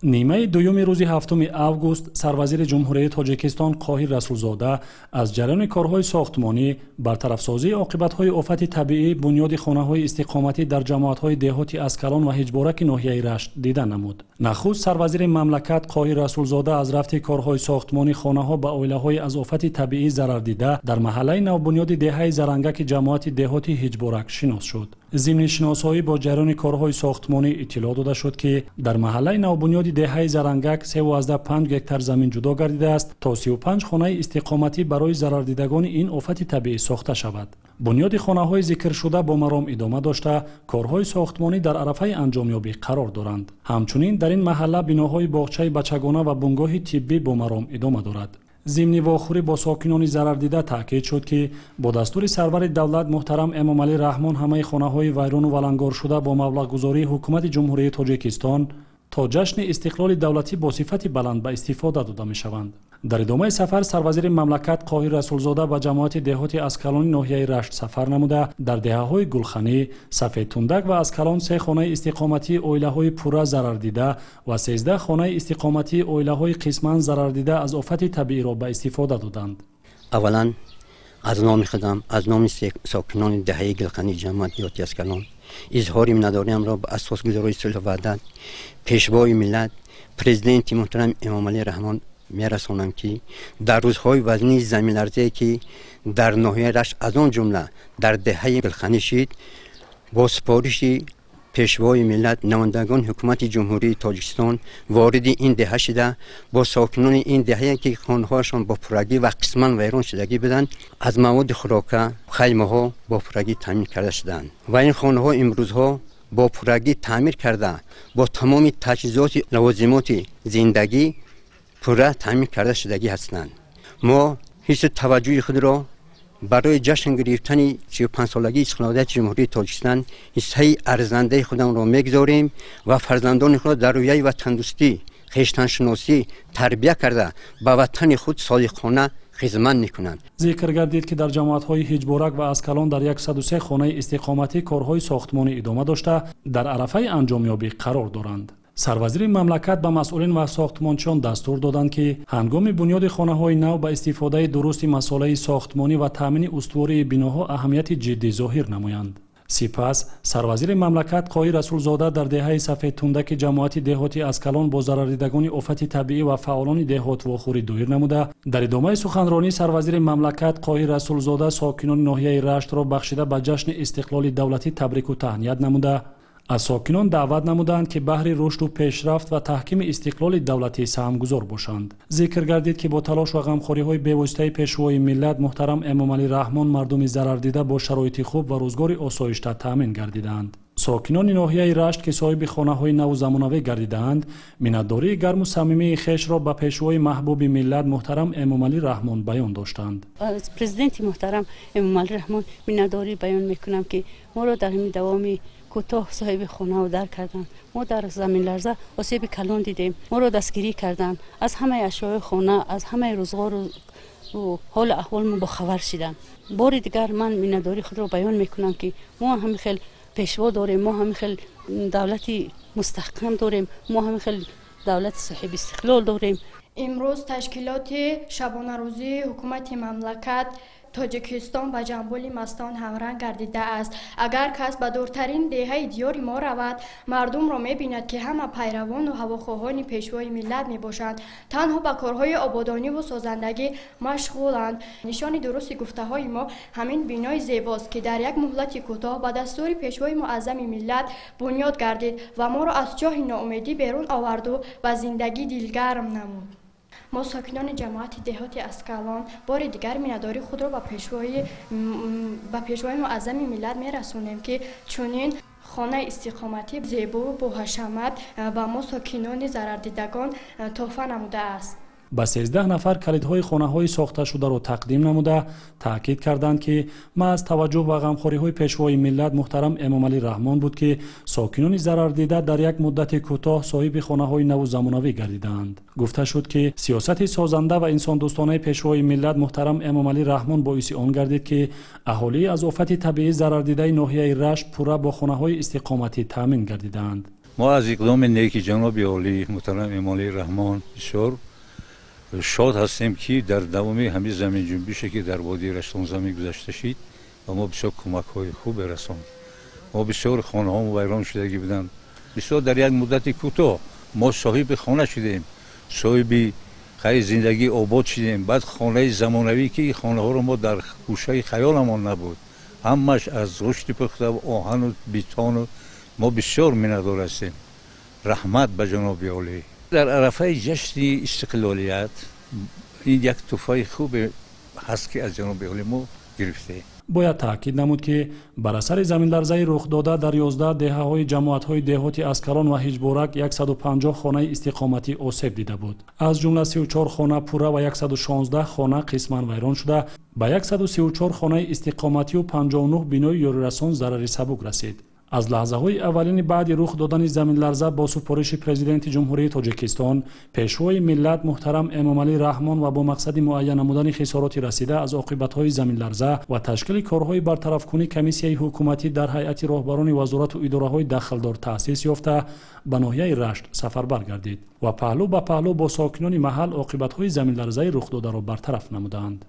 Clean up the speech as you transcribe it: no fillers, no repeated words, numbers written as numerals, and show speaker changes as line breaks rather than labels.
Нимаи дуюми рӯзи 7 август сарвазири Ҷумҳурии Тоҷикистон Қоҳир Расулзода аз ҷараёни корҳои сохтмонӣ, бартарафсозии оқибатҳои офати табиӣ, бунёди хонаҳои истиқоматӣ дар ҷамоатҳои деҳоти Аскалон ва Ҳиҷбораки ноҳияи Рашт дида намуд. Нахуст сарвазири мамлакат Қоҳир Расулзода аз рафти корҳои сохтмонӣ хонаҳо ба оилаҳои аз офати табиӣ зарардида дар маҳаллаи навбунёди деҳаи Зарангаки ҷамоати деҳоти Ҳиҷборак шинос шуд. Зимни шиносоӣ бо ҷараёни корҳои сохтмонӣ иттилоъ дода шуд, ки дар маҳаллаи навбунёди деҳаи Зарангак 3,5 гектар замин ҷудо гардидааст то 35 хонаи истиқоматӣ барои зарардидагони ин офати табиӣ сохта шавад. Бунёди хонаҳои зикршуда бо маром идома дошта, корҳои сохтмонӣ дар арафаи анҷомёбӣ қарор доранд. Ҳамчунин дар ин маҳалла биноҳои боғчаи бачагона ва бунгоҳи тиббӣ бо маром идома дорад. Зимни вохӯрӣ бо сокинони зарардида таъкид шуд, ки бо дастури сарвари давлат муҳтарам Эмомалӣ Раҳмон ҳамаи хонаҳои вайрону валангоршуда бо маблағгузории Ҳукумати Ҷумҳурии Тоҷикистон то ҷашни истиқлоли давлатӣ бо сифати баланд ба истифода дода мешаванд. Дар идомаи сафар сарвазири мамлакат Қоҳир Расулзода ба ҷамоати деҳоти Аскалони ноҳияи Рашт сафар намуда, дар деҳаҳои Гулханӣ, Сафедтундак ва Аскалон 3 хонаи истиқоматии оилаҳои пурра зарардида ва 13 хонаи истиқоматии оилаҳои қисман зарардида аз офати табииро ба истифода доданд.
Аввалан аз номи худам, аз номи сокинони деҳаи Гулханӣ ҷамоати деҳоти Аскалон изҳори миннатдориамро ба асосгузорони сулҳу ваҳдат, пешвои миллат, президенти муҳтарам Эмомалӣ Раҳмон мерасонам, ки дар рӯзҳои вазнии заминларзае, ки дар ноҳияи Рашт, аз он ҷумла дар деҳаи Гулханӣ шид, бо супориши пешвои миллат намояндагони Ҳукумати Ҷумҳурии Тоҷикистон вориди ин деҳа шида, бо сокинони ин деҳае, ки хонаҳояшон бо пуррагӣ ва қисман вайрон шудагӣ буданд, аз маводи хӯрока, хаймаҳо бо пуррагӣ таъмин карда шуданд ва ин хонаҳо имрӯзҳо бо пуррагӣ таъмир карда, бо тамоми таҷҳизоти лавозимоти зиндагӣ пурра таъмин карда шудагӣ ҳастанд. Мо ҳисси таваҷҷӯҳи худро барои ҷашн гирифтани 35-солагии истиқлолияти Ҷумҳурии Тоҷикистон ҳиссаи арзандаи худамро мегузорем ва фарзандони худро дар рӯяи ватандӯстӣ, хештаншиносӣ тарбия карда ба ватани худ содиқона хизмат мекунанд.
Зикр гардид, ки дар ҷамоатҳои Ҳиҷборак ва Аскалон дар 103 хонаи истиқоматӣ корҳои сохтмонӣ идома дошта, дар арафаи анҷомёбӣ қарор доранд. Сарвазири мамлакат ба масъулин ва сохтмончиён дастур доданд, ки ҳангоми бунёди хонаҳои нав ба истифодаи дурусти масолаи сохтмонӣ ва таъмини устувории биноҳо аҳамияти ҷиддӣ зоҳир намоянд. Сипас сарвазири мамлакат Қоҳир Расулзода дар деҳаи Сафедтундаки ҷамоати деҳоти Аскалон бо зарардидагони офати табиӣ ва фаъолони деҳот вохӯрӣ доир намуда, дар идомаи суханронӣ сарвазири мамлакат Қоҳир Расулзода сокинони ноҳияи Раштро бахшида ба ҷашни истиқлоли давлатӣ табрику таҳният намуда, аз сокинон даъват намуданд, ки баҳри рушду пешрафт ва таҳкими истиқлоли давлатӣ саҳмгузор бошанд. Зикр гардид, ки бо талош ва ғамхориҳои бевоситаи пешвои миллат муҳтарам Эмомалӣ Раҳмон мардуми зарардида бо шароити хуб ва рӯзгори осоишта таъмин гардидаанд. Сокинони ноҳияи Рашт, ки соҳиби хонаҳои наву замонавӣ гардидаанд, миннатдории гарму самимии хешро ба пешвои маҳбуби миллат муҳтарам Эмомалӣ Раҳмон баён доштанд.
Аз президенти муҳтарам Эмомалӣ Раҳмон миннатдорӣ баён мекунам, ки моро дар ҳамин давоми кӯтоҳ соҳиби хонаву дар карданд. Мо дар заминларза осеби калон дидем, моро дастгирӣ карданд, аз ҳамаи ашёи хона, аз ҳамаи рӯзғору ҳолу аҳволмо бохабар шиданд. Бори дигар ман миннатдории худро баён мекунам, ки мо ҳамин хел пешво дорем, мо ҳамин хел давлати мустаҳкам дорем, мо ҳамин хел давлати соҳиби истиқлол дорем.
Имрӯз ташкилоти шабонарӯзии ҳукумати мамлакат Тоҷикистон ба ҷамбули мастон ҳамранг гардидааст. Агар кас ба дуртарин деҳаи диёри мо равад, мардумро мебинад, ки ҳама пайравону ҳавохоҳони пешвои миллат мебошанд, танҳо ба корҳои ободониву созандагӣ машғуланд. Нишони дурусти гуфтаҳои мо ҳамин бинои зебост, ки дар як муҳлати кӯтоҳ ба дастури пешвои муаззами миллат бунёд гардид ва моро аз чоҳи ноумедӣ берун оварду ба зиндагӣ дилгарм намуд. Мо сокинони ҷамоати деҳоти Аскалон бори дигар миннатдории худро ба пешвои муаззами миллат мерасонем, ки чунин хонаи истиқоматӣ зебову боҳашамат ба мо сокинони зарардидагон тӯҳфа намудааст.
Ба 13 нафар калидҳои хонаҳои сохташударо тақдим намуда, таъкид карданд, ки маҳз таваҷҷӯҳ ба ғамхориҳои пешвои миллат муҳтарам Эмомалӣ Раҳмон буд, ки сокинони зарардида дар як муддати кӯтоҳ соҳиби хонаҳои наву замонавӣ гардидаанд. Гуфта шуд, ки сиёсати созанда ва инсондӯстонаи пешвои миллат муҳтарам Эмомалӣ Раҳмон боиси он гардид, ки аҳолии аз офати табиӣ зарардидаи ноҳияи Рашт пурра бо хонаҳои истиқоматӣ таъмин гардидаанд.
Мо аз иқдоми неки ҷаноби олӣ муҳтарам Эмомалӣ Раҳмон бисёр шод ҳастем, ки дар давоми ҳамин заминҷунбише, ки дар водии Раштонзамин гузашта шид, ба мо бисёр кӯмакҳои хубе расонд. Мо бисёр хонаҳомо вайрон шудагӣ буданд. Бисёр дар як муддати кӯтоҳ мо соҳиби хона шудем, соҳиби хайри зиндагӣ обод шудем. Баъд хонаи замонавӣ, ки хонаҳоро мо дар гӯшаи хаёламон набуд, ҳамаш аз ғушти пухта, оҳану бетону. Мо бисёр миннатдор ҳастем. Раҳмат ба ҷаноби олӣ. Дар арафаи ҷашни истиқлолият ин як тӯҳфаи хубе ҳаст, ки аз ҷаноби олӣ мо гирифтем.
Бояд таъкид намуд, ки бар асари заминларзаи рухдода дар 11 деҳаҳои ҷамоатҳои деҳоти Аскалон ва Ҳиҷборак 150 хонаи истиқоматӣ осеб дида буд. Аз ҷумла 34 хона пурра ва 116 хона қисман вайрон шуда, ба 134 хонаи истиқоматию 59 бинои ёрирасон зарари сабук расид. Аз лаҳзаҳои аввалини баъди рух додани заминларза бо супориши Президенти Ҷумҳурии Тоҷикистон, Пешвои миллат муҳтарам Эмомалӣ Раҳмон ва бо мақсади муайян намудани хисороти расида аз оқибатҳои заминларза ва ташкили корҳои бартарафкунӣ комиссияи ҳукуматӣ дар ҳайати роҳбарони вазорату идораҳои дахлдор таъсис ёфта, ба ноҳияи Рашт сафарбар гардид ва паҳлӯ ба паҳлӯ бо сокинони маҳал оқибатҳои заминларзаи рухдодаро бартараф намуданд.